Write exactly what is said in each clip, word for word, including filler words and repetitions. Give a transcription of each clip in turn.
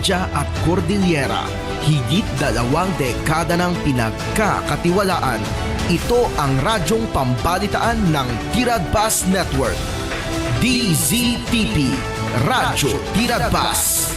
Dia at Cordillera, higit dalawang dekada nang pinagkakatiwalaan. Ito ang radyong pambalitaan ng Tiradpas Network, D Z T P, Radyo Tiradpas.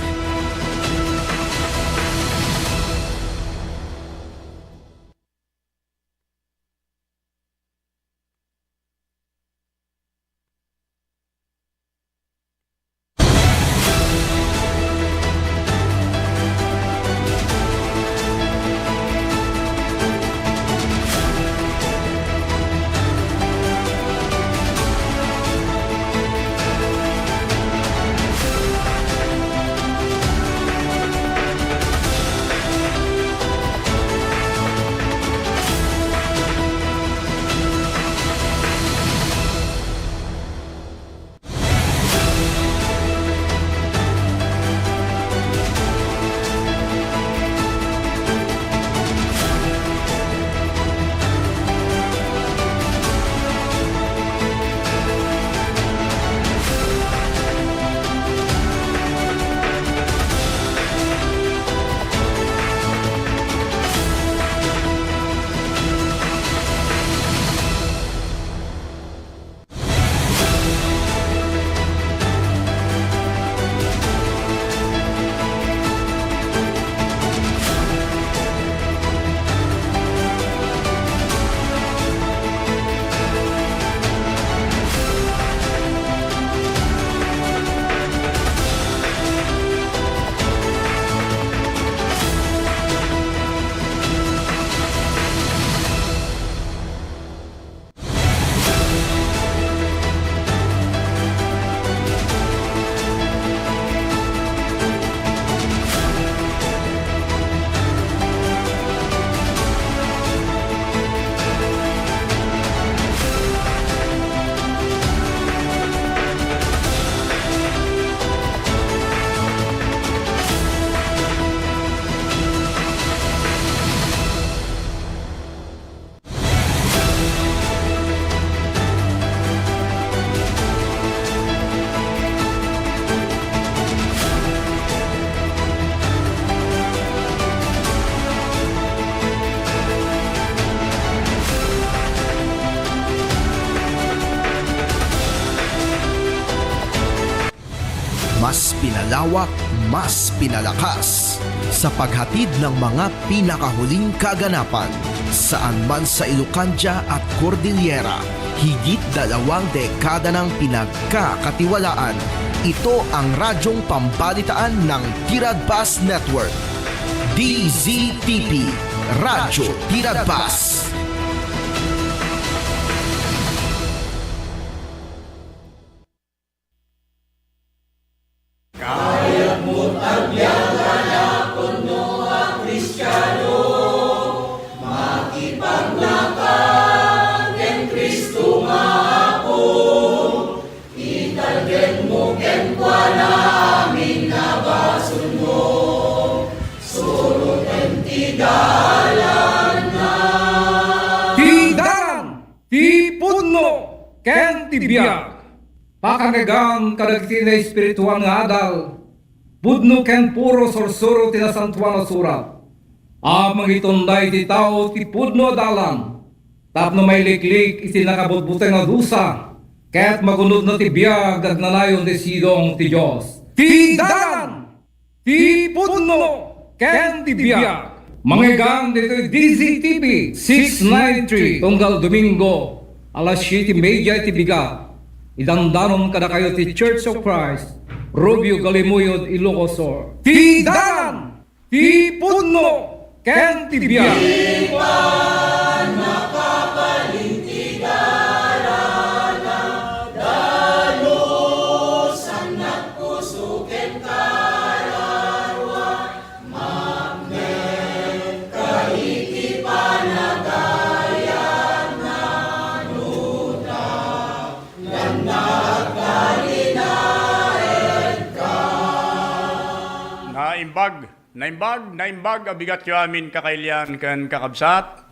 Mas pinalawak, mas pinalakas. Sa paghatid ng mga pinakahuling kaganapan, saan man sa Ilocandia at Cordillera, higit dalawang dekada nang pinagkakatiwalaan. Ito ang radyong pambalitaan ng Tiradpas Network, D Z T P, Radyo Tiradpas. Kayatmo ti agbiag a napuno a Kristiano, makipagnaka ken Cristo nga Apo, italgedmo kenkuana amin a basolmo, suroten ti dalanna. Ti dalan, ti pudno, ken ti biag. Pakangegan kadagiti naespirituan nga adal, pudno ken puro sursuro ti Nasantoan a Surat. A mangitunday ti tao ti pudno a dalan, tapno mailiklik iti nakabutbuteng a dusa, ket magunodna ti biag agnanayon ti sidong ti Dios. Ti dalan! Ti pudno ken ti biag. Mangegam ditoy D Z T V six nine three, tunggal Domingo, alas siete y media iti bigat. Idandanom kadakayo ti Church of Christ, Rubio Galimuyod, Ilocos Sur. Ti dalan, ti pudno, ken ti biag. Ipan makabalin ti darana, dalusannak puso ken kaarua, mapnetka iti panagayam, nanuda, lanna agtalinaedka. Naimbag. Naimbag, naimbag a bigatyo amin, kakailian ken kakabsat.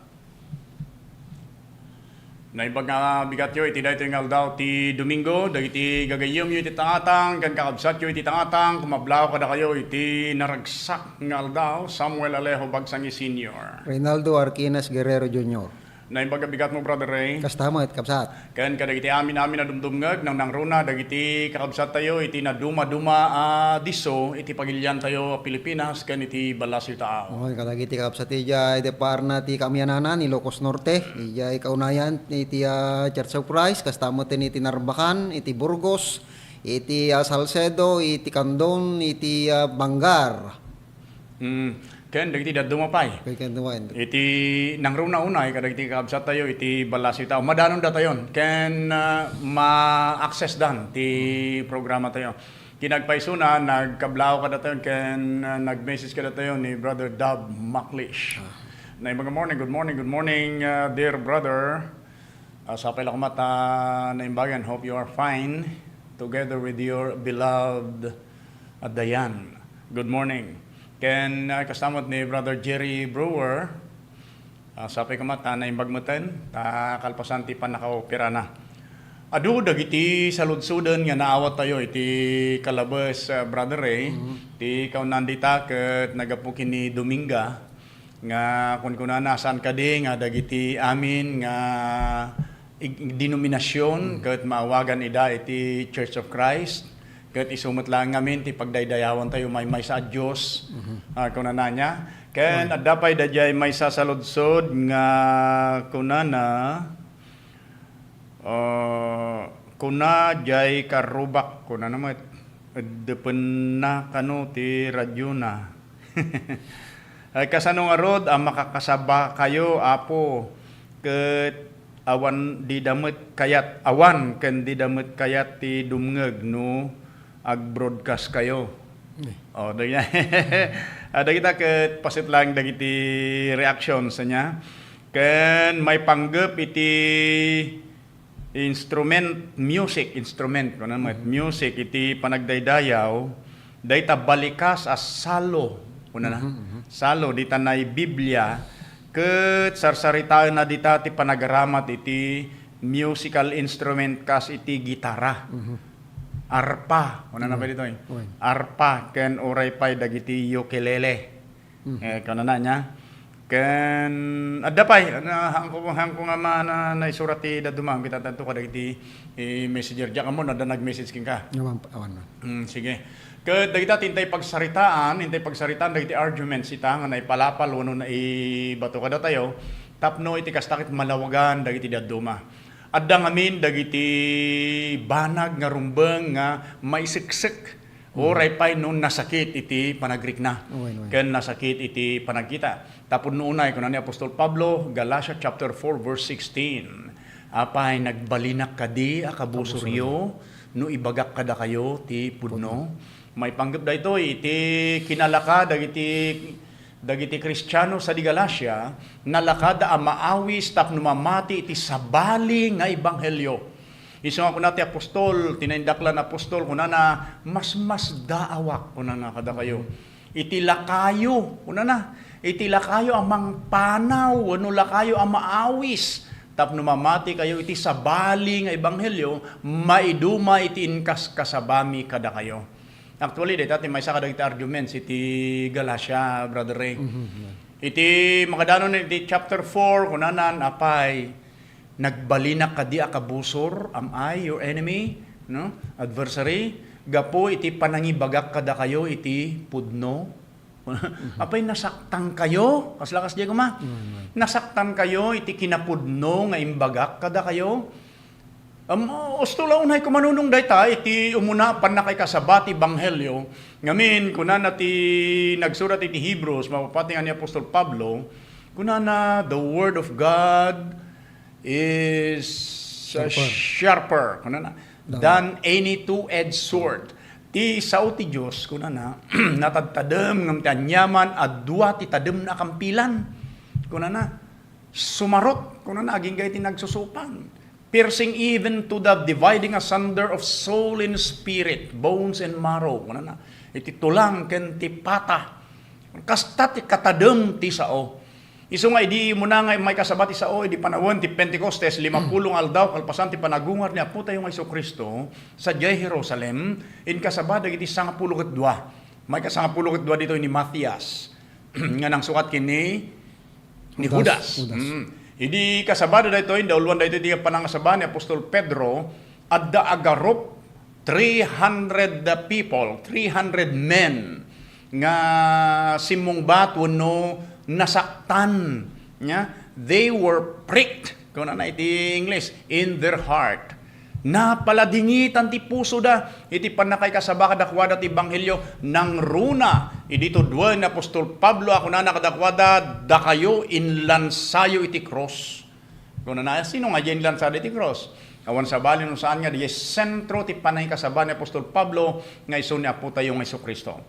Naimbag nga bigatyo iti daytoy nga aldaw ti Domingo, dagiti gagayyemyo iti tangatang, ken kakabsatyo iti tangatang, kumablaaw kadakayo iti naragsak nga aldaw. Samuel Alejo Bagsangis Senior. Reynaldo Arquines Guerrero Junior. Naimbag a bigatmo, Brother Ray. Kasta met, kabsat. Ken kadagiti amin-amin a dumdumngeg, nangnangruna dagiti kakabsattayo iti nadumaduma a disso iti pagiliantayo a Pilipinas ken iti ballasiw taaw. Oy, kadagiti kakabsat idiay deparna ti Kamianana, Ilocos Norte, idiay kaunayan iti, ah, Church of Christ, kasta met iti Narbacan, iti Burgos, iti, ah, Salcedo, iti Candon, iti, ah, Bangar. Mm. Ken dagiti dadduma pay. Ken, ken, ken. Iti nangruna unay kadagiti kakabsattayo iti ballasiw taaw. Madanon datayon ken, ah, ma-access dan ti programatayo. Kinagpaysona, nagkablaaw kadatayon ken, ah, nag-message kadatayon ni Brother Dab Maclish. Ah. Naimbag a morning, good morning, good morning, ah, dear brother. Ah, sapay la koma ta naimbagan. Hope you are fine together with your beloved, ah, Diane. Good morning. Ken, ah, kasta met ni Brother Jerry Brewer, ah, sapay koma ta naimbag meten, ta kalpasan ti pannakaoperana. Adu dagiti saludsoden nga naawattayo iti kalabes, ah, Brother Ray, Mhm. ti kaunaan dita ket naggapu ken ni Dominga, nga kunkunana, saan kadi nga dagiti amin nga ig-, denominasion Mm. ket maawagan ida iti Church of Christ, ket isu met laeng ngamin ti pagdaydayawantayo maymaysa a Dios, Mhm. ah, kunana niya. Ken Oy. adda pay daydiay maysa saludsod nga kunana, ah, kuna diay karrubak, kunana met, eddepenna kano ti radiona. Ay, kasano ngarud a makakasabakayo, Apo, ket awan dida met kayat, awan ken dida met kayat ti dumngeg no ag-broadcast kayo? Eh. Oh, dagita, ah, dagita ket paset laeng dagiti reactions niya. Ken maipanggep iti instrument, music, instrument, kunana met, Mhm. music, iti panagdaydayaw, dayta balikas a salo, kunana, Mhm, mhm. salo, dita nay Biblia, ket sarsaritaenna dita ti panagaramat iti musical instrument kas iti gitara, Mhm. arpa, kunana Wen. pay ditoy, Wen. arpa, ken uray pay dagiti ukulele. Mhm. Eh, kunana niya. Ken, adda pay, na, haanko, haanko nga ma-, na, naisurat ti dadduma, kita tanto kadagiti, eh, messenger. Diak ammo no adda nag-message kenka. Awan, awan man. Mm, sige. Ket dagita ti intay pagsaritaan, intay pagsaritaan dagiti arguments ita nga naipalapal wenno naibato kadatayo, tapno iti kasta ket malawagan dagiti dadduma. Adda ngamin dagiti banag nga rumbeng nga maiseksek Uray pay no nasakit iti panagrikna, Wen, wen. ken nasakit iti panagkita. Tapno unay, kuna ni Apostol Pablo, Galatia chapter four, verse sixteen, "Apay, nagbalinak kadi a kabusoryo no ibagak kadakayo ti pudno?" Pudno. Maipanggep daytoy iti kinalaka dagiti, dagiti Kristiano sadi Galacia, nalakada a maawis tapno mamati iti sabali nga ebanghelio. Isu nga kuna ti apostol, ti naindaklan apostol, kunana, "Masmasdaawak," kunana, "kadakayo. Iti lakayo," kunana, "iti lakayo a mangpanaw wenno lakayo a maawis tapno mamati kayo iti sabali nga ebanghelio, maiduma iti inkaskasabami kadakayo." Actually, dayta ti maysa kadagiti arguments iti Galatia, Brother Ray. Mhm, yeah. Iti makadanon iti chapter four, kunana, "Apay, nagbalinak kadi a kabusor? Am I your enemy?" No? Adversary? Gapu iti panangibagak kadakayo iti pudno? Apay, nasaktan kayo? Kasla kasdiay koma? Mm. Nasaktan kayo iti kinapudno nga imbagak kadakayo? Um, usto la unay kumanunong dayta iti umuna a pannakaikasaba ti ebanghelio. Ngamin, kunana ti nagsurat iti Hebrews, mapapati nga ni Apostol Pablo, kunana, "The word of God is, uh, Sharper. sharper," kunana, Tama. "than any two-edged sword." Ti sao ti Dios, kunana, natadtadem ngem ti aniaman a dua ti tademna a kampilan. Kunana, sumarot, kunana, agingga iti nagsusupan. "Piercing even to the dividing asunder of soul and spirit, bones and marrow," kunana, iti tulang ken ti pata. Kasta ti katadem ti sao. Isu nga idi umuna nga maikasaba ti sao idi panawen ti Pentecostes, limapulo nga aldaw kalpasan ti panagungar ni Apotayo nga Jesu-Cristo sadiay Jerusalem, inkasaba dagiti sangapulo ket dua. Maikasangapulo ket dua ditoy ni Matias, nga nangsukat ken ni, ni Judas, Judas. Judas. Mm. Idi kasabada daytoy, indauluan daytoy ti panangasaba ni Apostol Pedro, adda agarup three hundred people, three hundred men nga simmungbat wenno nasaktan. Nya, they were pricked, kunana iti English, in their heart. Napaladingitan ti pusoda iti pannakaikasaba kadakuada ti ebanghelio. Nangruna idi tuduen ni apostol Pablo a kunana kadakuada, "Dakayo, inlansayo iti krus." Kunana, sino nga diay inlansada iti krus? Awan sabali no saan nga diay sentro ti pannakaikasaba ni apostol Pablo nga isu ni Apotayo nga Jesu-Cristo.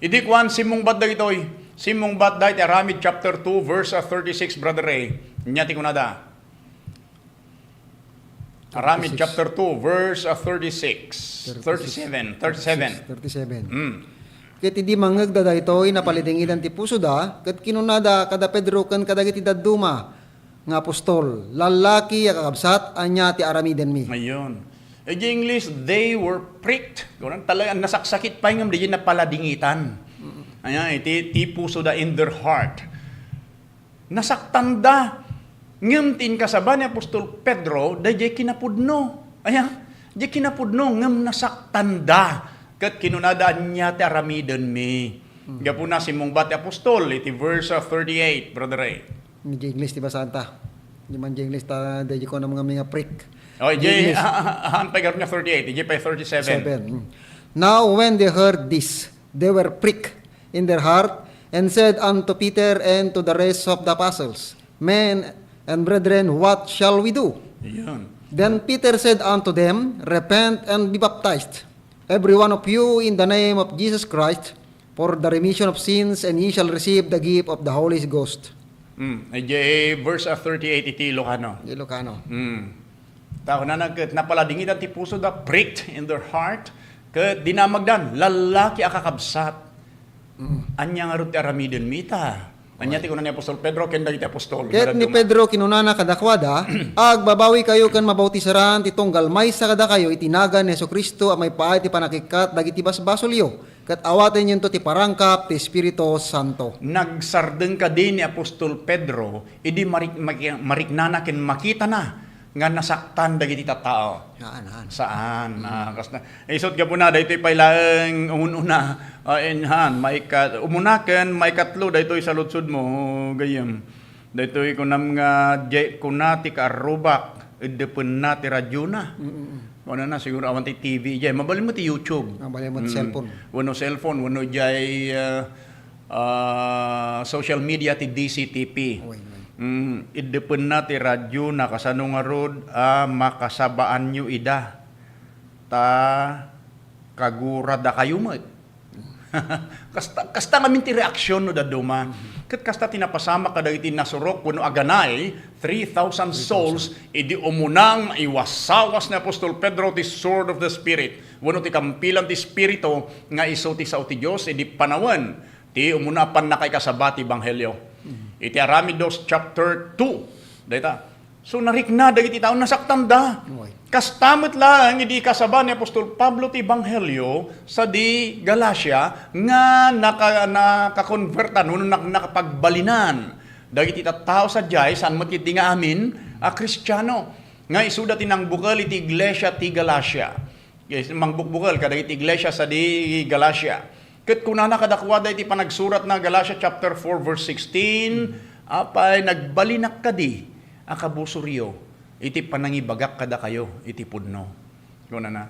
Idi kuan, simmungbat dagitoy. Simmungbat da iti Aramid chapter two, verse, ah, thirty-six, Brother Ray. Nya ti kunada. Aramid chapter two, verse, ah, thirty-six, thirty-seven, thirty-seven. Thirty-six, thirty-seven. Mm. Ket idi mangngegda daytoy, napaladingitan ti pusoda, ket kinunada kada Pedro ken kadagiti dadduma nga apostol, "Lallaki a kakabsat, ania ti aramidenmi?" Ayun. Iti English, they were pricked. Kunana, talaga, nasaksakit pay ngem diay napaladingitan. Mm. Ania, iti, ti pusoda, in their heart. Nasaktanda. Ngem ti inkasaba ni apostol Pedro, daydiay kinapudno. Aya, diay kinapudno, ngem nasaktanda. Ket kinunada, "Ania ti aramidenmi?" Hmm. Gapuna, simmungbat ti apostol iti verse, ah, thirty-eight, Brother Ray. Diay English ti basanta. Diay man diay English ta, diay kunam nga mga prick. Oh, diay English. Haan pay garud nga thirty-eight, diay pay thirty-seven. Seven. Mm. Now, when they heard this, they were pricked in their heart, and said unto Peter and to the rest of the apostles, "Men and brethren, what shall we do?" Ayan. Then Peter said unto them, "Repent and be baptized, every one of you, in the name of Jesus Christ, for the remission of sins, and ye shall receive the gift of the Holy Ghost." Mm. Idiay verse, ah, thirty-eight iti Ilocano. Ilocano. Mm. Ta kunana ket, napaladingitan ti pusoda, pricked in their heart, ket dinamagdan, "Lallaki a kakabsat, mm, ania ngarud ti aramidenmi ita?" Ania ti kuna ni Apostol Pedro ken dagiti apostol? Ket ni Pedro kinunana kadakuada, "Agbabawikayo ken mabautisaran ti tunggal maysa kadakayo iti nagan ni Jesu-Cristo a maipaay ti pannakikkat dagiti basbasolyo, ket awatenyonto ti parangkap ti Espiritu Santo." Nagsardeng kadi ni Apostol Pedro idi marik-, maki-, mariknana ken makitana nga nasaktan dagiti tattao? Saan, saan. Saan. Mm. Ah, kas na, isut' gapuna, daytoy pay laeng umun-una, ah, en, han, maika-, umuna ken maikatlo daytoy saludsodmo, gayyem. Daytoy kunam nga, diay kuna ti kaarrubak, iddepenna ti radiona. Mm, mm, mm. Kunana, siguro awan ti T V diay. Mabalin mo ti YouTube. Mabalin mo ti cellphone. Wenno cellphone, wenno diay, ah, ah, social media ti D C T P. Oy, oy. Mm, iddepenna ti radiona, kasano ngarud a makasabaanyo ida? Ta kaguradakayo met. Kasta, kasta ngamin ti reaksyon no dadduma. Mhm. Ket kasta ti napasamak kadagiti nasurok wenno aganay, three thousand souls, idi umuna nga iwasawas ni Apostol Pedro ti sword of the Spirit, wenno ti kampilan ti Espiritu nga isu ti sao ti Dios idi panawen ti umuna a pannakaikasaba ti ebanghelio. Mhm. Iti Aramid dos chapter two, dayta. So, narikna dagiti tao, nasaktanda. Oy. Kasta met laeng idi ikasaba ni Apostol Pablo ti ebanghelio sadi Galacia nga naka-, nakakonvertan wenno nak-, nakapagbalinan dagiti tattao sadiay, saan met ketdi nga amin a Kristiano, nga isuda ti nangbukel iti iglesia ti Galacia. Yes, mangbukbukel kadagiti iglesia sadi Galacia. Ket kunana kadakuada iti panagsuratna, Galacia chapter four, verse sixteen, "Apay, nagbalinak kadi a kabusoryo iti panangibagak kadakayo iti pudno?" Kunana.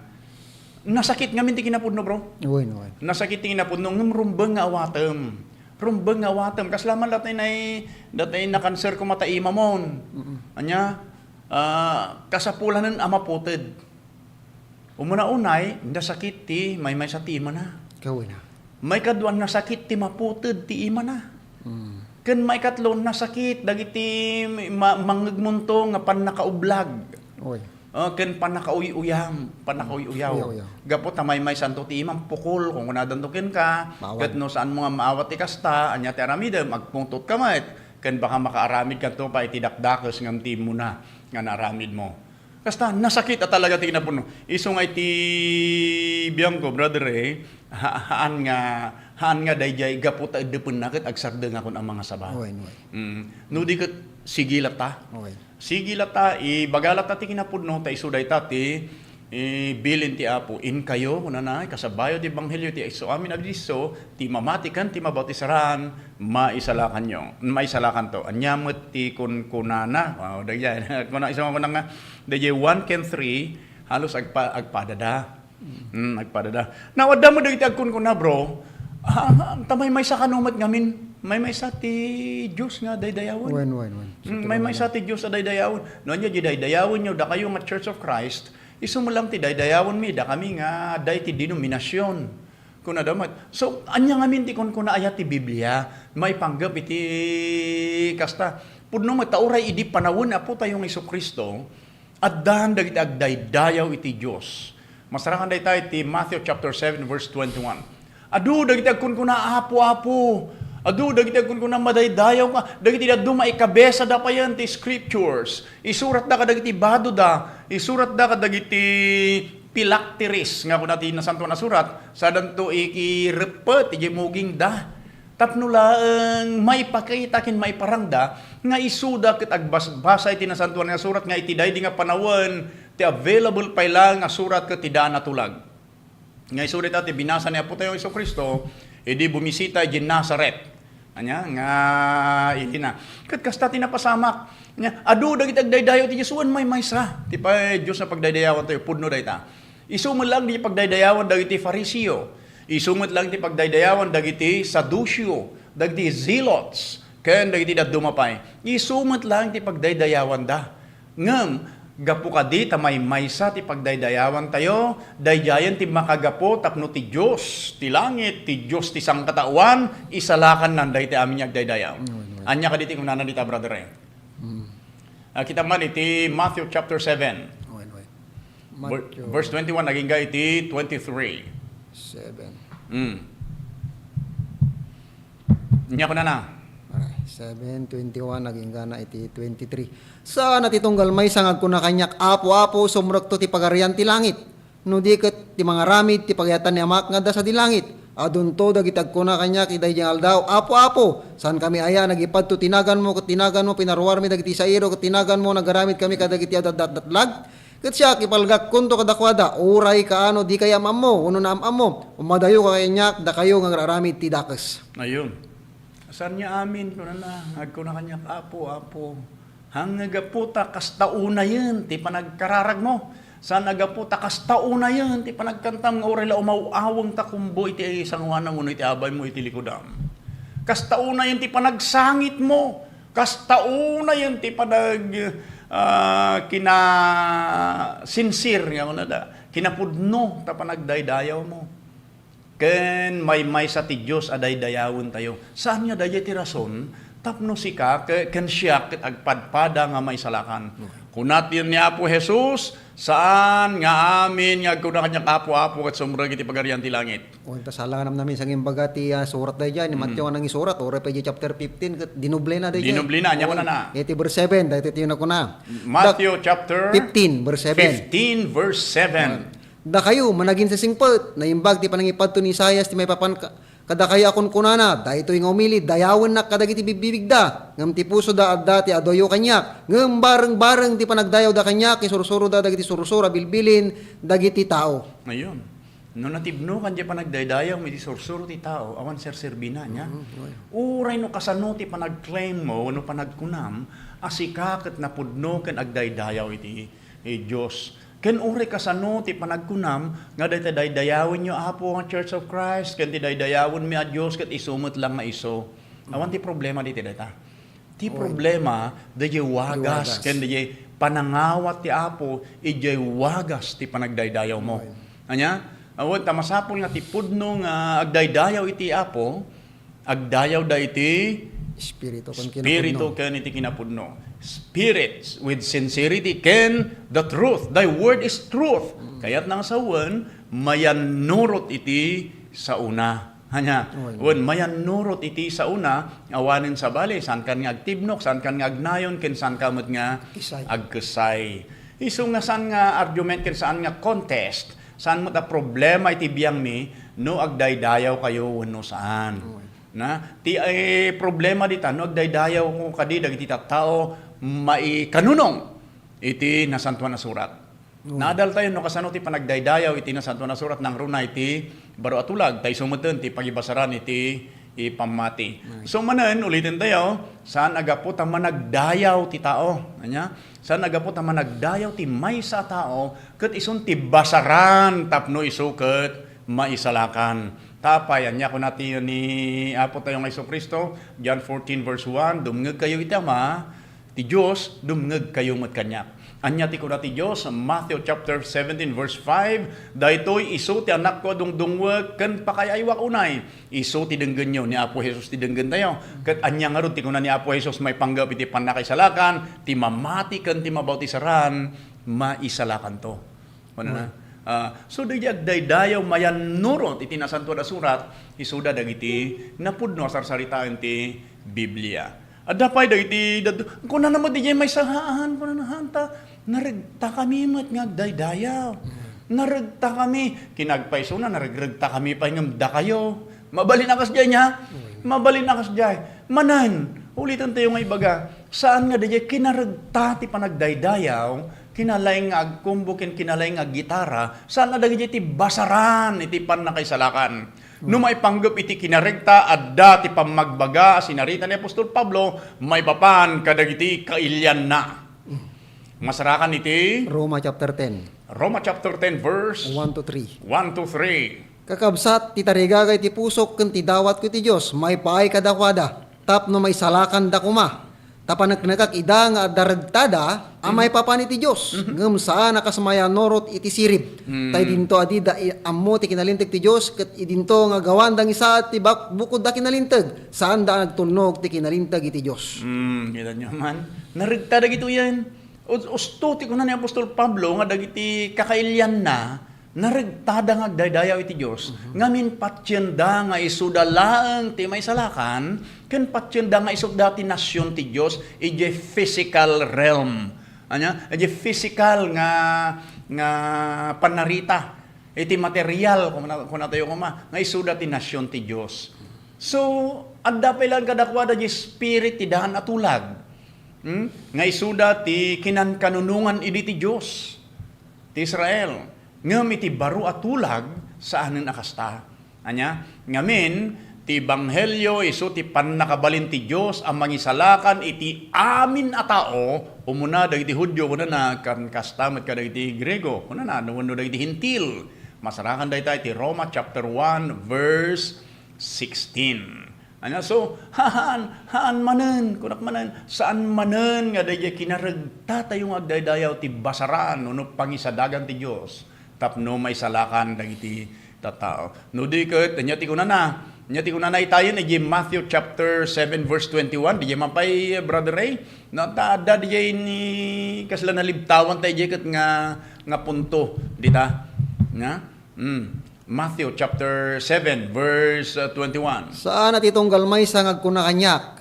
Nasakit ngamin ti kinapudno, bro. Wen, wen. Nasakit ti kinapudno, ngem rumbeng nga awatem. Rumbeng nga awatem. Kasla man datay nay-, datay nakanser koma ta imamon. Mm-mm. Ania, ah, kasapulanen a maputed. Umuna unay, nasakit ti maymaysa ti imana. Kawina. Maikadua, nasakit ti maputed ti imana. Mm. Ken maikatlo, nasakit dagiti ma-, mangngegmonto nga pannakaublag. Oy. Ah, ken pannakauy-uyam, pannakauy-uyaw. Uyaw-uyaw. Gapu ta maymaysanto ti imam, pukol, kunkunadanto kenka, maawat. Ket no saanmo nga maawat ti kasta, ania ti aramidem, agpungtotka met. Ken baka makaaramidkanto pay iti dakdakes ngem ti immuna nga naaramidmo. Kasta, nasakit a talaga ti kinapudno. Isu nga iti biangko, Brother Ray, ha-, haan nga, haan nga daydiay gapu ta eddepenna ket agsardengakon a mangasaba. Wen, wen. Mm. No di ket, sige latta. Wen. Sige latta, ibaga latta ti kinapudno, ta isu dayta ti, eh, bilin ti Apo. Inkayo, kunana, ikasabayo ti ebanghelio ti isu amin a disso, ti mamati ken ti mabautisaraan, maisalakanyo, maisalakanto. Ania met ti kunkunana? Wow, daydiay. Kuna, isu nga kunana nga, daydiay one ken three, halos agpa-, agpadada. Hmm, agpadada. Now, adda met dagiti agkunkuna, bro. Ah, ta maymaysa kano met ngamin. Maymaysa ti Dios nga daydayawen. Wen, wen, wen. Hmm, maymaysa ti Dios a daydayawen. No, ania di daydayawenyo, dakayo nga Church of Christ, isu met lang ti daydayawenmi, dakami nga adda iti denominasion. Kunada met. So, ania ngamin ti kunkuna aya ti Biblia? Maipanggep iti kasta. Pudno met ta uray idi panawen Apotayo nga Jesu-Cristo, addan dagiti agdaydayaw iti Dios. Masarakan dayta iti Matthew chapter seven, verse twenty-one. Adu dagiti agkunkuna, "Apo, Apo." Adu dagiti agkunkuna, "Madaydayaw ka." Dagiti dadduma, ikabesada payen ti scriptures. Isuratda kadagiti badoda. Isuratda kadagiti pilakteris nga kuna ti Nasantoan a Surat. Sadanto ikireppet iti mugingda. Tapno laeng maipakita ken maiparangda nga isuda ket agbasbasa iti Nasantoan nga Surat nga iti daydi nga panawen ti available pay laeng a surat ket ti daan a tulag. Nga isuda ita ti binasa ni Apotayo Jesu-Cristo idi bumisita idiay Nazaret. Ania nga ilina. Ket kasta ti napasamak. Ania, adu dagiti agdaydayaw iti Dios wen maymaysa. Ti pay Dios nga pagdaydayawantayo, pudno dayta. Isu met lang ti pagdaydayawan dagiti Fariseo. Isu met lang ti pagdaydayawan dagiti Saduceo, dagiti Zealots, ken dagiti dadduma pay. Isu met lang ti pagdaydayawanda. Ngem, gapu kadi ta maymaysa ti pagdaydayawantayo, daydiayen ti makagapu tapno ti Dios ti langit, ti Dios ti sangkataoan, isalakannan dayta amin nga agdaydayaw. Mm, mm. Ania kadi ti kunana dita, Brother Ray? Mm. Ah, kita man iti Matthew chapter seven. Wen, wen. Ver-, Matthew verse twenty-one agingga iti twenty-three. Seven. Mm. Ania kunana? Aray, seven twenty-one aginggana iti twenty-three. Saan a ti tunggal maysa nga agkuna kaniak, "Apo, Apo, sumrekto ti Pagarian ti Langit." No di ket ti mangaramid ti pagayatan ni Amak nga adda sadi langit. Adunto dagiti agkuna kaniak iti daydiay nga aldaw, "Apo, Apo, saankami aya a nagipadto ti naganmo ket ti naganmo pinaruarmi dagiti sairo ket ti naganmo nagaramidkami kadagiti addatdatlag?" Ket siak, ipalgakkonto kadakuada, uray kaano dikay am-ammo wenno naam-ammo, umadayoka kaniak, dakayo nga agraramid ti dakes. Ayun. Saan nga amin, kunana, agkuna kaniak, "Apo, Apo." Haan nga gapu ta kasta unayen ti panagkararagmo. Saan a gapu ta kasta unayen ti panagkantam nga uray la umaw-aweng ta kumbo iti sangoanam wenno iti abaymo iti likudam. Kasta unayen ti panagsangitmo. Kasta unayen ti panag-, ah, kinasinsir nga kunada, kinapudno ta panagdaydayawmo. Ken maymaysa ti Dios a daydayawentayo. Saan nga daydiay ti rason tapno sika ke-, ken siak ket agpadpada nga maisalakan? Okay. Kuna ti ni Apo Jesus, "Saan nga amin nga agkuna kaniak, 'Apo, Apo,' ket sumrek iti Pagarian ti Langit." O, ta sala nga namnami sa imbaga ti, ah, surat daydiay ni Mateo nga nangisurat, uray pay di chapter fifteen, ket dinoblena daydiay. Dinoblena, ania kunana? Iti verse seven, daytoy ti nakuna. Matthew chapter fifteen, verse seven. Fifteen, verse seven. Dakayo, managinsasingpet, naimbag ti panangipadto ni Isaias ti maipapan ka-, kadakayo a kunkunana, "Daytoy nga umili, dayawennak kadagiti bibbibigda, ngem ti pusoda adda ti aduyo kaniak." Ngem bareng-bareng ti panagdayawda kaniak, isursuroda dagiti sursuro a bilbilin dagiti tao. Ayun. No natibnokan diay panagdaydayawmo iti sursuro ti tao, awan serserbina, nia? Mm, wen. Uray no kasano ti panagclaimmo wenno panagkunam a sika ket napudno ken agdaydayaw iti, eh, Dios. Ken uray kasano ti panagkunam nga dayta daydayawenyo, Apo, nga Church of Christ, ken ti daydayawenmi a Dios ket isu met lang nga isu. Awan ti problema diti dayta. Ti problema, daydiay wagas, ken daydiay panangawat ti Apo, idiay wagas ti panagdaydayawmo. Ania? Awan, ta masapul nga ti pudno nga agdaydayaw iti Apo, agdayawda iti Espiritu ken kinapudno. Ken iti kinapudno. Spirit with sincerity ken the truth. Thy word is truth. Mm. Kayatna nga sawen, mayannurot iti saona. Ania, wen, wen mayannurot iti saona, awanen sabali, saankan nga agtibnok, saankan nga agnayon, ken saanka met nga agkessay. Isu nga saan nga argument ken saan nga contest, saan met a problema iti biangmi no agdaydayaw kayo wenno saan. Na, ti, eh, problema dita, no agdaydayaw ko kadi dagiti tattao, maikanunong iti Nasantoan a Surat. Naadal tayo no kasano ti panagdaydayaw iti Nasantoan a Surat nangruna iti baro a tulag, ta isu meten ti pagibasaran iti ipammati. So manen, uliten tayo, saan a gapu ta managdayaw ti tao. Ania? Saan a gapu ta managdayaw ti maysa a tao, ket isun ti basaran tapno isu ket maisalakan. Ta apay, ania kuna ti ni Apo tayo nga Jesu-Cristo, John fourteen verse one, "Dumngegkayo iti Ama, ti Dios, dumngegkayo met kaniak." Ania ti kuna ti Dios? Matthew chapter seventeen, verse five, "Daytoy isu ti Anakko a dungdungwek ken pakaay-aywak unay. Isu ti denggenyo." Ni Apo Jesus ti denggentayo. Ket ania ngarud ti kuna ni Apo Jesus maipanggep iti pannakaisalakan? Ti mamati ken ti mabautisaran, maisalakanto. Kunana, ah, so, dagiti agdaydayaw mayannurot iti Nasantoan a Surat, isuda dagiti napudno a sarsaritaen ti Biblia. Adda pay dagiti dad-, kunana met diay maysa, "Haan," kunana, "haan ta, naregtakami met nga agdaydayaw. Naregtakami." Kinagpaysona, "Naregregtakami pay ngem dakayo." Mabalin a kasdiay nia? Mabalin a kasdiay. Manen, uliten tayo nga ibaga, saan nga daydiay kinaregta ti panagdaydayaw, kinalaing nga agkumbo ken kinalaing nga aggitara, saan a dagiti ti basaran iti pannakaisalakan. No maipanggep iti kinaregta, adda ti pammagbaga a sinarita ni Apostol Pablo maipapan kadagiti kailianna. Masarakan iti Roma chapter ten. Roma chapter ten, verse one to three. One to three. Kakabsat, ti tarigaga iti pusok ken ti dawatko iti Dios maipaay kadakuada tapno maisalakanda koma. Ta paneknekak ida nga adda regtada a maipapan iti Dios, ngem saan a kas mayannurot iti sirib. Ta idinto a dida i-, ammo ti kinalinteg ti Dios, ket idinto nga gawan dangisaat ti bak-, bukodda kinalinteg, saanda a nagtunnog ti kinalinteg iti Dios. Hmm, kita nyo man, naregta dagitoyen. Us-, usto ti kuna ni Apostol Pablo nga dagiti kakailianna, naregtada nga agdaydayaw iti Dios, ngamin patienda nga isuda laeng ti maisalakan, ken patienda nga isuda ti nasion ti Dios idiay physical realm. Ania? Idiay physical nga, nga pannarita. Iti material, kuna, kuna tayo koma, nga isuda ti nasion ti Dios. So, adda pay laeng kadakuada diay spirit ti daan a tulag. Hmm? Nga isuda ti kinankanunongan idi ti Dios ti Israel. Ngem iti baro a tulag, saanen a kasta. Ania? Ngamin, ti ebanghelio isu ti pannakabalin ti Dios a mangisalakan iti amin a tao, umuna dagiti Judio, kunana, ken kasta met kadagiti Griego, kunana, wenno dagiti Hentil. Masarakan dayta iti Roma chapter one, verse sixteen. Ania, so, haan, haan manen, kunak manen, saan manen nga daydiay kinaregtatayo nga agdaydayaw ti basaran wenno pangisadagan ti Dios tapno maisalakan dagiti tattao. No di ket, ania ti kunana? Ania ti kunana itayen idiay Matthew chapter seven verse twenty-one? Didiay man pay, Brother Ray? No, ta adda didiay ni kasla nalibtawan ta idiay ket nga, nga punto dita. Nga? Hmm. Matthew chapter seven, verse, uh, twenty-one. Saan a ti tunggal maysa nga agkuna kaniak,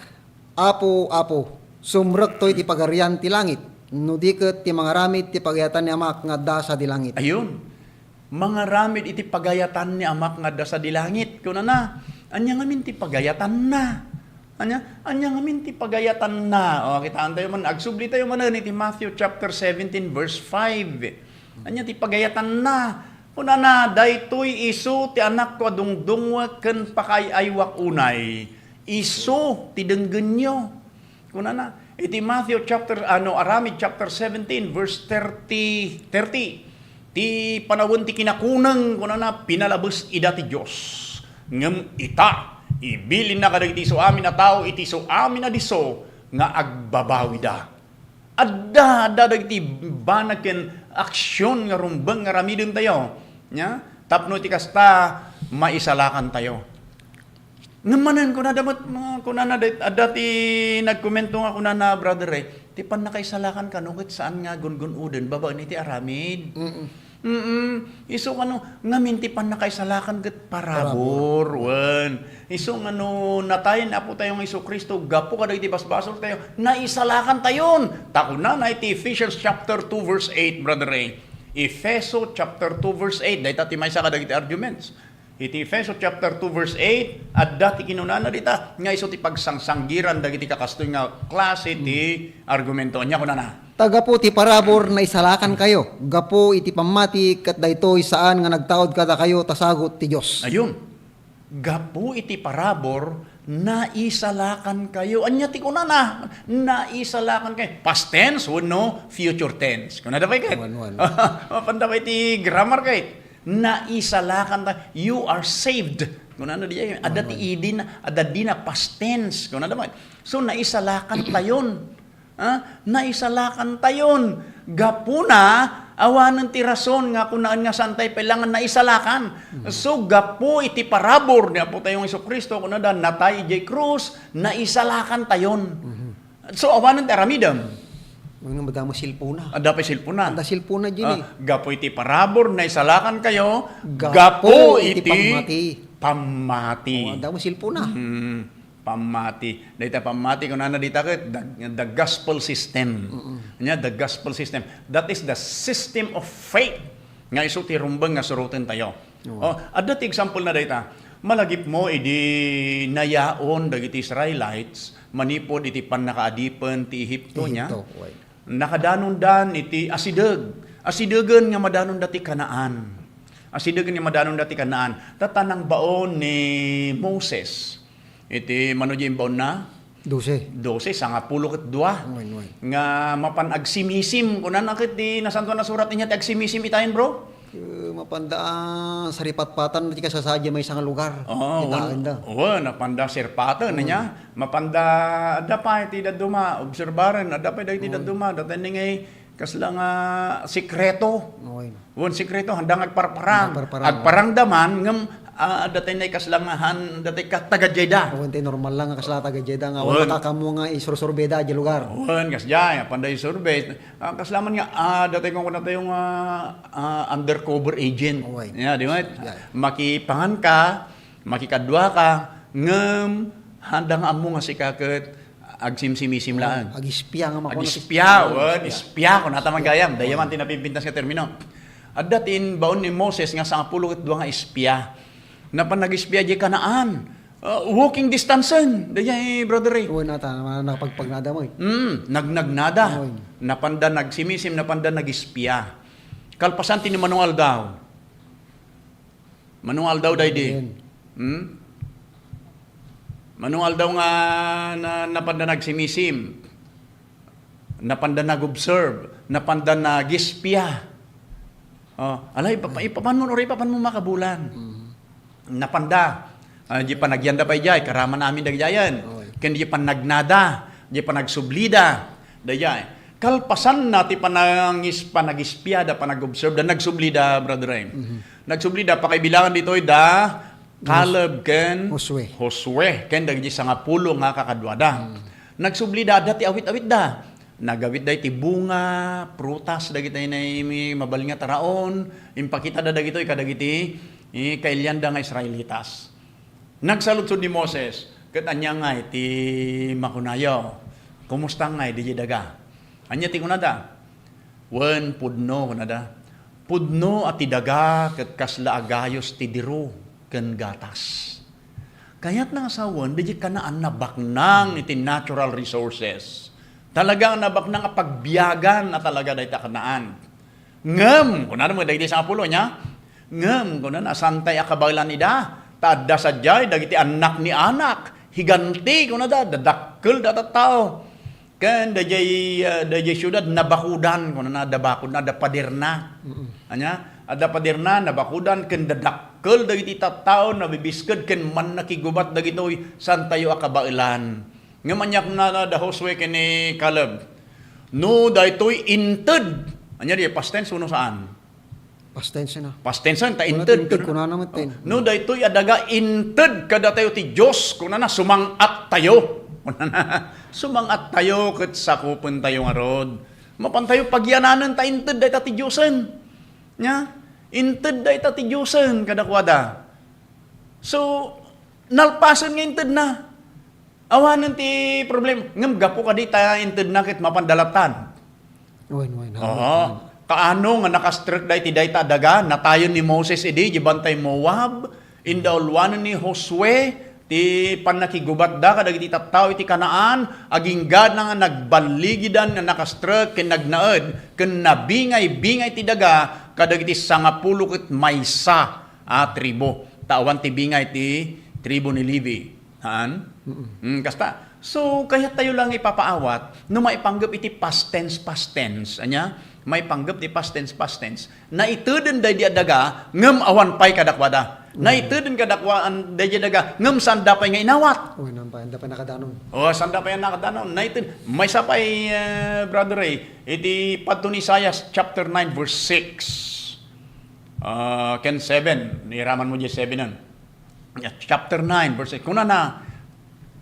"Apo, Apo, sumrekto iti Pagarian ti langit, no di ket ti mangaramid ti pagayatan ni Amak nga adda sadi langit." Ayun. "Mangaramid iti pagayatan ni Amak nga adda sadi langit," kunana. Ania ngamin ti pagayatanna? Ania, ania ngamin ti pagayatanna? O, kitaan tayo man, agsubli tayo manen iti Matthew chapter seventeen, verse five. Ania ti pagayatanna? Kunana, "Daytoy isu ti Anakko a dungdungwek ken pakaay-aywak unay. Isu ti denggenyo." Kunana, iti Matthew chapter, ano, Aramid chapter seventeen, verse thirty, thirty. Ti panawen ti kinakuneng, kunana, "Pinalabes ida ti Dios. Ngem ita, ibilinna kadagiti isu amin a tao iti isu amin a disso nga agbabawida." Adda, adda dagiti banag ken aksyon nga rumbeng nga aramidentayo, nia? Tapno iti kasta, maisalakantayo. Ngem manen, kunada met, mga kunana, dat-, adda ti nagkomento nga kunana, Brother Ray, ti pannakaisalakan kano ket saan nga gungun-oden babaen iti aramid. Mm-mm. Mm, isu nga no, ngamin ti pannakaisalakan ket parabur, wen. Isu nga no, natayen Apo tayo nga Jesu-Cristo, gapu kadagiti basbasoltayo, naisalakantayon. Ta kunana iti Ephesians chapter two, verse eight, Brother Ray. Efeso chapter two, verse eight, dayta ti maysa kadagiti arguments. Iti Efeso chapter two, verse eight, adda ti kinunana dita, nga isu ti pagsangsanggiran dagiti kakastoy nga klase ti argumento. Ania kunana? Ta gapu ti parabur, naisalakankayo. Gapu iti pammati, ket daytoy saan nga nagtaud kadakayo ta sagut ti Dios. Ayun. Gapu iti parabur, naisalakankayo. Ania ti kunana? Naisalakankayo. Past tense wenno future tense? Kunada pay ket? Wan, wan. Mapanda pay ti grammar ket? Naisalakan ta, you are saved. Kunana diay, adda ti idin, adda dina past tense. Kunana man. So, naisalakantayon. Ha? Naisalakantayon. Gapuna, awanen ti rason nga kunaan nga saan tayo kailangan naisalakan. So, gapu iti parabur ni Apo tayong Jesu-Cristo, kunada, natay idiay krus, naisalakantayon. So, awanen ti aramidem. Ngem madamo silpona. Adda pay silpona. Adda silpona, Jimmy. Ah, gapu iti parabur, naisalakankayo, gapu iti pammati. Pammati. Oh, adda mo silpona. Mm, pammati. Dayta pammati, kunana dita ket, the, the gospel system. Ania, the gospel system. That is the system of faith. Nga isu ti rumbeng nga suroten tayo. Oo. Oh, adda ti example na dayta. Malagipmo idi nayaon dagiti Israelites manipud iti pannakaadipen ti Ehipto, nia? Ehipto, wen. Nakadanondan iti asideg. Asidegen nga madanonda ti Canaan. Asidegen nga madanonda ti Canaan. Tatta nangbaon ni Moses iti, mano diay imbaonna? Dose. Dose, sangapulo ket dua. Wen, wen. Nga mapan agsimisim. Kunana ket ti Nasantoan a Surat, ania ti agsimisim itayen, bro? Eh, mapanda, ah, saripatpatan ti kasasadi maysa nga lugar. Oo, wen. Itaenda. Wen, napanda sirpaten, nia? Mapanda, adda pay ti dadduma, obserbaren, adda pay dagiti dadduma, datay ngay kasla nga sikreto. Wen, sikreto, handa nga agparparang. Agparparang, agparangda man, ngem, ah, datay nay kasla nga han, datay ka-, taga diayda. Wen, ti normal lang nga kasla taga diayda nga wala kakammo nga isursurbeda diay lugar. Wen, kasdiay, apanda isurvey. Ah, kasla man nga, ah, datay kung kunatayo nga, ah, undercover agent. Wen. Yeah, di ba? Yeah. Makipangan ka, makikadua ka, ngem handa nga ammo nga sika ket agsimsimisim laeng. Ag-espia nga makuno. Ag-espia, wen, espia, kunata man gayam. Dayta man ti napimpintas nga termino. Adda ti imbaon ni Moses nga sangapulo ket dua nga espia. Napan nag-espia diay Canaan. Ah, walking distance-en. Dayay, Brother Ray. Wen, ata, nakapagpagnada mo eh. Mm, nagnagnada. Wen. Napanda nagsimisim, napanda nag-espia. Kalpasan ti ni Mano nga aldaw. Mano nga aldaw daydi? Amen. Hmm? Mano nga aldaw nga na, napanda nagsimisim? Napanda nag-observe? Napanda nag-espia? Oh, alay, ipa-, ipapan mo, ori, ipapan mo makabulan. Napanda. Ah, di panagyanda pay diay, karaman amin dagjayen. Oy. Ken di panagnada, di panagsublida. Dayjay. Kalpasanna ti panangis-, panag-espiada, panag-observe da, nagsubli da, Brother Ray. Mhm. Nagsubli da, pakaibilangan ditoy da, Caleb ken Josue. Josue, ken dagiti sangapulo nga kakaduada. Mm. Nagsubli da, adda ti awit-awit da. Nagawit da iti bunga, prutas, dagiti nay-, mabalin nga taraon, impakita da dagitoy kadagiti, eh, kailian da nga Israelitas. Nagsaludsod ni Moses, ket ania ngay ti makunayo? Kumusta ngay diay daga? Ania ti kunada? Wen, pudno, kunada. Pudno a ti daga ket kasla a gayos ti diru ken gatas. Kayatna nga sawen, diay Canaan nabaknang iti natural resources. Talaga nga nabaknang a pagbiagan a talaga dayta Canaan. Ngem, kunana met dagiti sangapulo, nia? Ngem, kunana, saantay a kabaelan ida, ta adda sadiay dagiti annak ni Anak, higanti, kunada, dadakkel da tattao. Ken dayjay, ah, dayjay siudad, nabakudan, kunana, adda bakodna, adda paderna. Mm-mm. Ania? Adda paderna, nabakudan, ken dadakkel dagiti tattao, nabibisked, ken mannakigubat dagitoy, saantayo a kabaelan. Ngem ania kunana da Josue ken ni Caleb? No daytoy inted, ania di, past tense wenno saan? Past tense na. Past tense, ta inted. Inted, kunana met ten. No daytoy a daga inted kadatayo ti Dios, kunana, sumang-attayo. Kunana, sumang-attayo ket sakupentayo ngarud. Mapantayo pagyananen ta inted dayta ti Diosen. Nya, inted dayta ti Diosen kadakuada. So, nalpasen nga intedna. Awanen ti problem. Ngem gapu kadi ta intedna ket mapan dalatan. Wen, wen, Oo. wen. Kaano nga nakastrek da iti dayta a daga? Natayen ni Moses idi, di bantay Moab, indauluanen ni Josue, ti pannakigubatda kadagiti tattao iti Canaan, agingga nga nagballigidan nga nakastrek ken nagnaed, ken nabingay-bingay ti daga kadagiti sangapulo ket maysa a tribu. Ta awan ti bingay ti tribu ni Levi. Haan? Mm. Mm, kasta. So, kayat tayo lang ipapaawat no maipanggep iti past tense, past tense. Anya? Maipanggep ti past tense, past tense. Naiteden daydi a daga, ngem awan pay kadakuada. Mm. Naiteden kadakuaan daydi a daga, ngem saan da pay nga inawat. O, nan pay, anda pay nakadanon. O, saan da pay nakadanon. Naited-, maysa pay, eh, Brother Ray, iti padto ni Isaias chapter nine, verse six. Ah, ken seven. Iraman mo di seven-en. Chapter nine, verse eight. Kunana,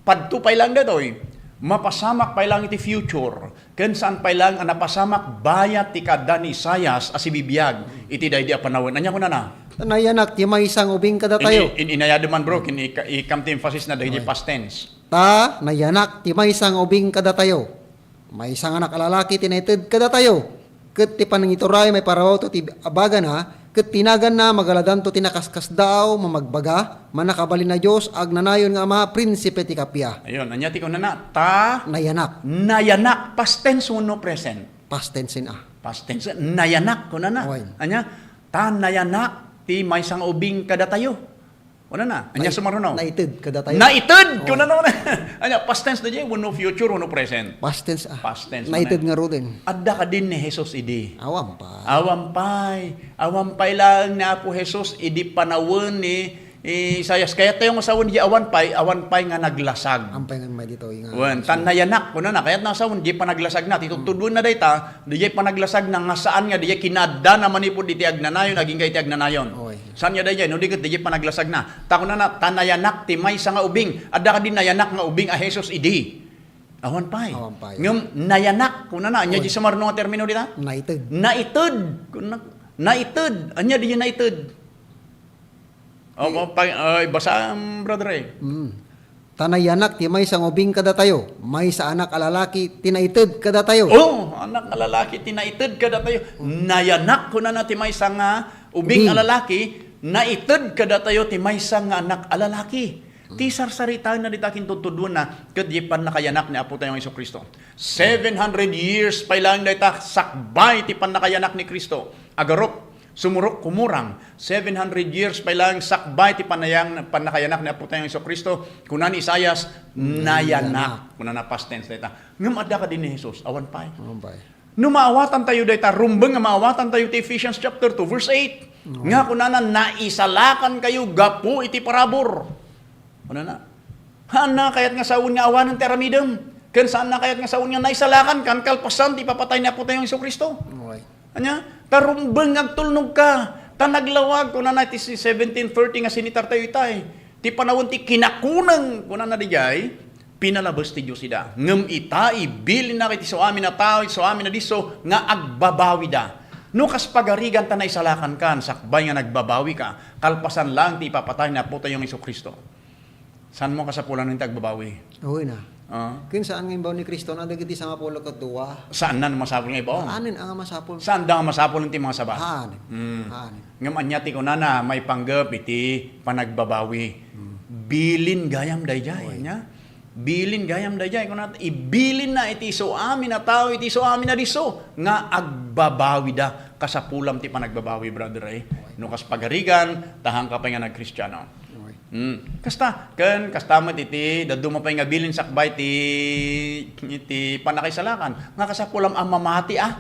padto pay lang daytoy, mapasamak pay lang iti future, ken saan pay lang a napasamak bayat ti kaadda ni Isaias a sibibiag iti daydi a panawen. Ania kunana? Nayanak ti maysa nga ubing kadatayo. In, in, inayado man, bro, ken i-, i-come to emphasis na dagiti Okay. past tense. Ta nayanak ti maysa nga ubing kadatayo. Maysa nga anak a lalaki ti naited kadatayo, ket ti panangituray maiparawawto ti abagana, ket ti naganna magaladanto ti nakaskasdaaw, mamagbaga, Mannakabalin a Dios, agnanayon nga Ama, Prinsipe ti Kappia. Ayun, ania ti kunana? Ta Nayanak. Nayanak, past tense wenno present? Past tense, ah. Past tense, nayanak, kunana. Oy. Ania? Ta nayanak ti maysa nga ubing kadatayo. Kunana, ania Nai-, sumaruno? Naited kadatayo. Naited! Oh. Kunana, ania, past tense da diay, wenno future, wenno present? Past tense, ah. Past tense, Naited manen. Nga ruden. Adda kadin ni Jesus idi? Awan pay. Awan pay. Awan pay laeng ni Apo Jesus idi panawen ni, ni Isaias. Kayat tayo nga sawen di awan pay, awan pay nga naglasag. Ampay nga may ditoy nga Wen, tan nayanak, kunana, kayat na sawen, di panaglasag na, ti tudtuduen na dayta, di panaglasag na, nga saan nga, di kinadda na manipud iti agnanayon, agingga iti agnanayon. Oy. Saan nga daydiay? No di ket daydiay panaglasagna. Ta kunana, "Ta nayanak ti maysa nga ubing." Adda kadi nayanak nga ubing a Jesus idi? Awan pay. Awan pay. Ngem nayanak, kunana, ania Oy. Di sumaruno nga termino dita? Naited. Naited. Kunana, naited. Ania di naited? O, Di- pa, ay, basa, um, Brother Ray. Mm. Ta nayanak ti maysa nga ubing kadatayo, maysa anak a lalaki ti naited kadatayo. Oh, anak a lalaki ti naited kadatayo. Nayanak, kunana, ti maysa nga ubing a Ubing. Lalaki, naited kadatayo ti maysa nga anak a lalaki. Ti sarsaritaenna dita kintudtuduenna, ket di pannakayanak ni Apo tayo nga Jesu-Cristo. Seven hundred years pay laeng dayta sakbay ti pannakayanak ni Cristo. Agarup, sumurok, kumurang. Seven hundred years pay laeng sakbay ti panayang-, pannakayanak ni Apo tayo Jesu-Cristo. Kuna ni Isaias, "Nayanak." Nayanak. Kunana past tense dayta. Ngem adda kadi ni Jesus? Awan pay. Awan pay. No maawatan tayo dayta, rumbeng nga maawatan tayo ti Ephesians chapter two, verse eight. Mm. Nga kunana, "Naisalakan kayo gapu iti parabur." Kunana, "Haanna kayat nga sawen nga awanen ti aramidem, ken saanna kayat nga sawen nga naisalakan kan kalpasan ti ipapatay ni Apo tayo Jesu-Cristo." Oy. Ania? Ta rumbeng nga agtulnog ka, ta naglawag, kunana iti seventeen thirty nga sinitar tayo itay. Ti panawen ti kinakuneng, kunana diay, pinalabes ti Dios ida. Ngem ita, ibilinna iti isu amin a tao, isu amin a disso, nga agbabawida. No kas pagarigan ta naisalakan kan, sakbay nga nagbabawi ka, kalpasan laeng ti ipapatay ni Apo tayo Jesu-Cristo. Saan mo kasapulan ti agbabawi? Uy na. Ah. Ken saan nga imbaw ni Cristo na dagiti sangapulo ket dua? Saan na masapul nga ibaw? Anin nga masapul? Saan da nga masapul ti mga saba? Anin. Mm. Anin. Ngem ania ti kunana, maipanggep iti panagbabawi. Mm. Bilin gayam daydiay, Uy. Ania? Bilin gayam daydiay, kunana, ibilinna iti isu amin a tao, iti isu amin a disso, nga agbabawida. Kasapulam ti panagbabawi, brother, eh. Uy. No kas pagarigan, tahan ka pay nga nagkristiano. Uy. Mm. Kasta, ken kasta met iti dadduma pay nga bilin sakbay ti, ti pannakaisalakan. Nga kasapulam a mamati, ah.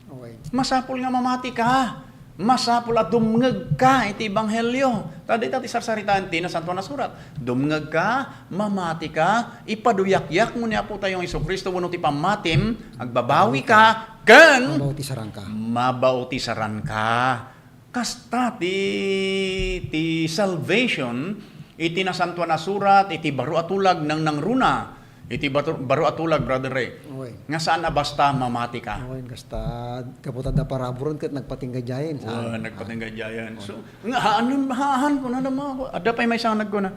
Okay. Masapul nga mamati ka. Masapul a dumngeg ka iti ebanghelio. Ta dayta ti sarsaritaen ti Nasantoan a Surat. Dumngeg ka, mamati ka, ipaduyakyakmo ni Apo tayo Jesu-Cristo wenno ti pammatim, agbabawi ka, ken Mabautisaran ka. Mabautisaran ka. Kasta ti, ti salvation iti Nasantoan a Surat, iti baro a tulag, nangnangruna. Iti bato-, baro a tulag, Brother Ray. Oy. Nga saan a basta mamati ka. Oy, kasta, kaputada paraburon ket nagpatingga diayen, saan? Wa, nagpatingga diayen. So, nga, haan, haan, kunana mo ako. Adda pay maysa nga nagkuna,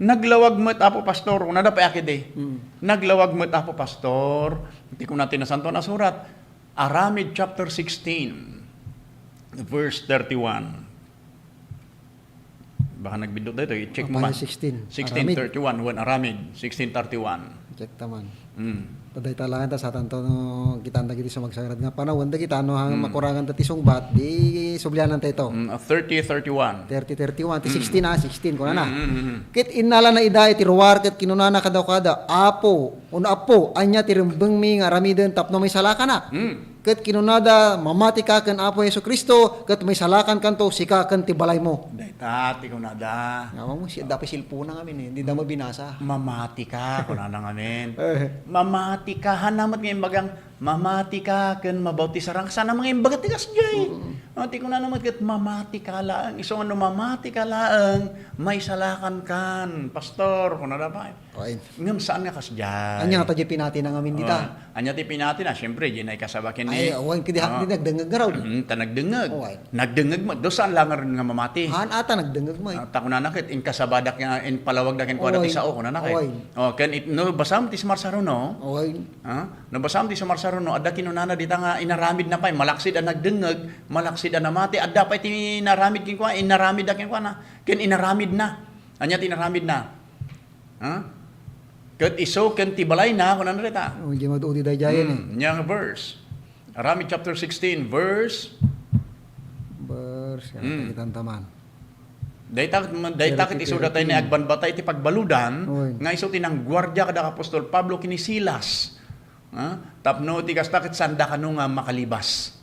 "Naglawag met, Apo Pastor," kunada pay a ketdi. Mm. "Naglawag met, Apo Pastor." Iti kuna ti Nasantoan a Surat, Aramid chapter sixteen, verse thirty-one. Baka nagbidot daytoy, i-check mo Apayo man. Sixteen, sixteen thirty-one, wen Aramid, sixteen thirty-one. Check ta man. Mm. Ta dayta laeng ta satanto no kitaan dagiti sumagsagrad nga panawen dagita no ha-, Mm. makurangan ta ti sungbat, di sublianan ta ito. Mm, ah, thirty thirty-one. Thirty thirty-one, ti Mm. sixteen, ah, sixteen, kunana. Mm, mm, mm, mm. Ket innalana ida iti ruar ket kinunana kadakuada, "Apo, wenno Apo, ania ti rembengmi nga aramiden tapno maisalakanak?" Mm. Ket kinunada, "Mamatika ken Apo Jesu-Cristo, ket maisalakankanto, sika ken ti balaymo." Dayta ti kunada. Nga mo, si, dapat silpona ngamin eh. Di da mabinasa. "Mamatika," kunana ngamin. Eh. "Mamatika," haan na met nga imbagang, "Mamatika ken mabautisarang." Saan na nga imbaga ti kasdiay. Mm. Ah, ti kunana met ket, "Mamatika laeng." Isu nga no mamatika laeng, maisalakankan. "Pastor," kunada pay. Oy. Ngem saan nga kasdiay. Ania nga ta di pinatina ngamin dita? Oh, ania ti pinatina? Siempre, di na ikasaba ken ni Ay, oy, kidi ha-, Oh. di nagdengngeg ngarud. Mm, ta nagdengngeg. Oy. Nagdengngeg met, do saan laeng nga mamati. Haan ata nagdengngeg met. Ah, ta kunana ket, inkasabadak nga, inpalawagda kenkuada ti Oy. sao, kunana ket. Oy. Oh, ken it-, no, basam ti sumarsaruno. Oy. Ah, no, basam ti sumarsaruno, adda kinunana dita nga inaramidna pay, malaksid a nagdengngeg, malaksid a namati, adda pay ti inaramid kenkuana, inaramidda kenkuana. Ken inaramidna. Ania ti inaramidna? Ha? Ket isu ken ti balayna, kunana dita. Oh, di maduo ti daydiayen, eh. Hmm, nia nga verse. Aramid chapter sixteen, verse. Verse, Hmm. kita man. Dayta, dayta ket isu datay ni agbanbata iti pagbaludan, Oy. nga isu ti nangguardia kada apostol Pablo ken ni Silas. Ha? Tapno ti kasta ket sanda kano nga makalibas.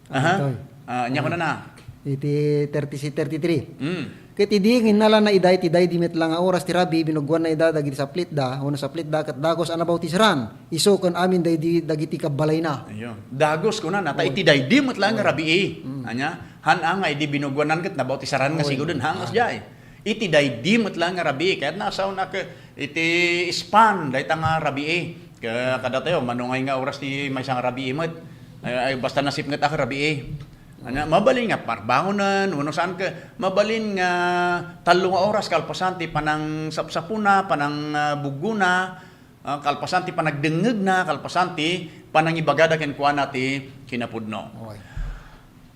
Aha. Itoy. Ah, nia kunana. Iti thirty-six, thirty-three. Mm. Ket idi nga innalana ida iti daydi met la nga oras ti rabii, binugoanna ida dagiti saplitda, wenno saplitda, ket dagus a nabautisaran, isu ken amin daydi dagiti kabbalayna. Ayun. Dagus kunana, ta Oy. iti daydi met la nga Oy. rabii. Mm. Ania? Haan a nga idi binugoanan ket nabautisaran nga Oy. siguden, haan Ah. kasdiay. Iti daydi met la nga rabii, kayatna a saonak iti span dayta nga rabii. Ka-, kadatayo, manungay nga oras ti maysa nga rabii met. Ay, ay, basta nasipnget a rabii. Ania, mabalin nga parbangonen, wenno saan ket, mabalin nga tallo nga oras kalpasan ti panangsapsapona, panang, ah, buggona, ah, kalpasan ti panagdengngegna, kalpasan ti panangibagada kenkuana ti kinapudno. Oy.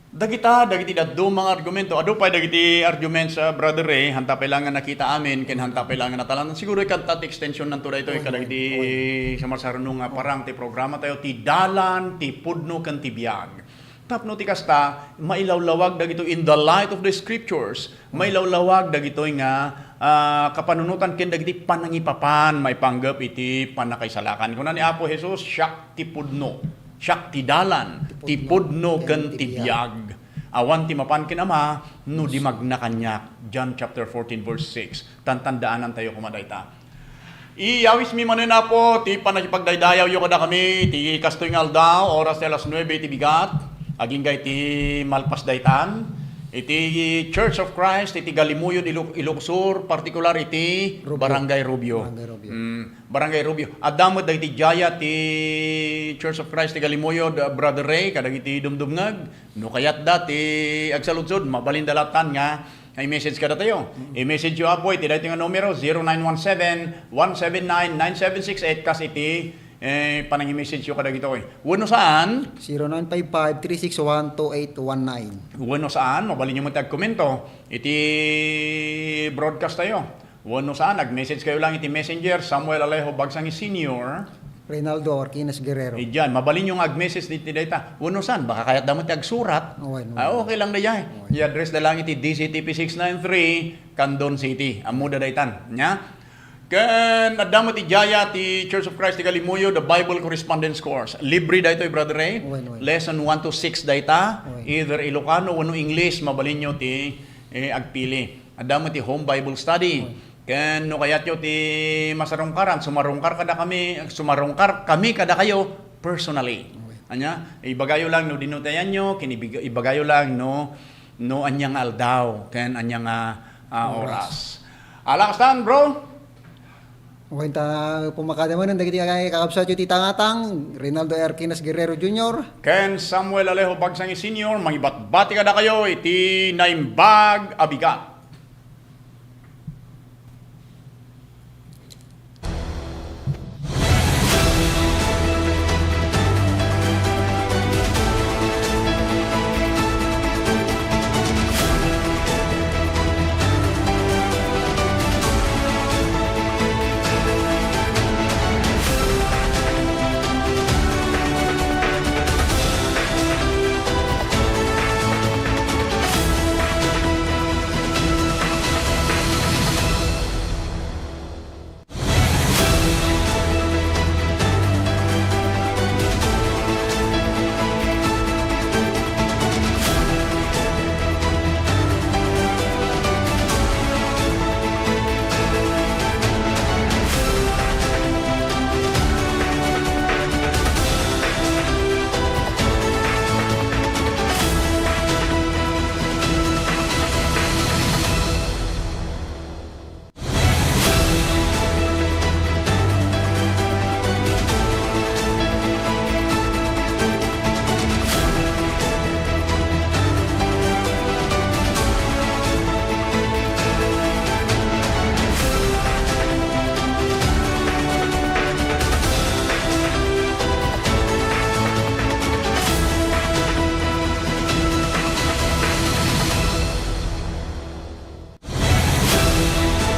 Dagita, dagiti dadduma nga argumento. Adu pay dagiti arguments, ah, Brother Ray, hanta pay la nga nakita amin, ken hanta pay la nga natalan. Siguro ikanta ti extensionnanto daytoy Oy, kadagiti oy, oy. sumarsaruno nga parang ti programa tayo, ti dalan, ti pudno, ken ti biag. Tapno ti kasta, mailawlawag dagito in the light of the scriptures, mailawlawag dagitoy nga, ah, kapanunotan ken dagiti panangipapan maipanggep iti pannakaisalakan. Kuna ni Apo Jesus, "Siak ti pudno, siak ti dalan, ti pudno ken ti biag. Awan ti mapan ken Ama no di magna kaniak." John chapter fourteen, verse six. Tantandaanantayo koma dayta. Iyawismi manen, Apo, ti pannakipagdaydayawyo kadakami iti kastoy nga aldaw, oras ti alas nuebe iti bigat, agingga iti malpas daytan, iti Church of Christ iti Galimuyod, Ilo-, Ilocos Sur, partikular iti Rubio. Barangay Rubio. Barangay Rubio. Mm, Barangay Rubio. Adda met dagiti diay ti Church of Christ ti Galimuyod, uh, Brother Ray, kadagiti dumdumngeg. No kayatda ti agsaludsod, mabalinda lattan nga Ay, message kadatayo. Mm. I-message yo, Apo, iti daytoy nga numero, zero nine one seven, one seven nine, nine seven six eight, kas iti, eh, panangi-message yo kadagitoy. Wenno saan? Zero nine five five, three six one, two eight one nine. Wenno saan? Mabalin yo met ti agkomento iti broadcast tayo. Wenno saan? Ag-message kayo lang iti Messenger, Samuel Alejo Bagsangi Senior. Reynaldo Orquines Guerrero. Idian, mabalin yo nga ag-message diti dayta. Wenno saan, baka kayatda met ti agsurat. Wen, wen. Ah, okay lang dayay. Wen. I-address da lang iti D C T P six nine three, Candon City. Ammoda daytan. Nya? Ken adda met idiay ti Church of Christ ti Galimuyod, the Bible Correspondence Course. Libre daytoy, Brother Ray. Wen, wen. Lesson one to six dayta. Wen. Either Ilocano wenno English, mabalin yo ti, eh, agpili. Adda met ti home Bible study. Wen. Ken no kayatyo ti masarungkaran, sumarungkar kadakami, sumarungkar kami kadakayo personally. Wen. Ania, ibagayo lang no dino ti ayanyo, ken ibig-, ibagayo lang no, no ania nga aldaw, ken ania nga, ah, oras. Oras. Ala, kastan, bro? Wen ta pumakada manen dagiti kakabsatyo ti tangatang, Reynaldo Erquinas Guerrero Junior. Ken Samuel Alejo Bagsang Senior, mangibatbati kadakayo iti naimbag a bigat.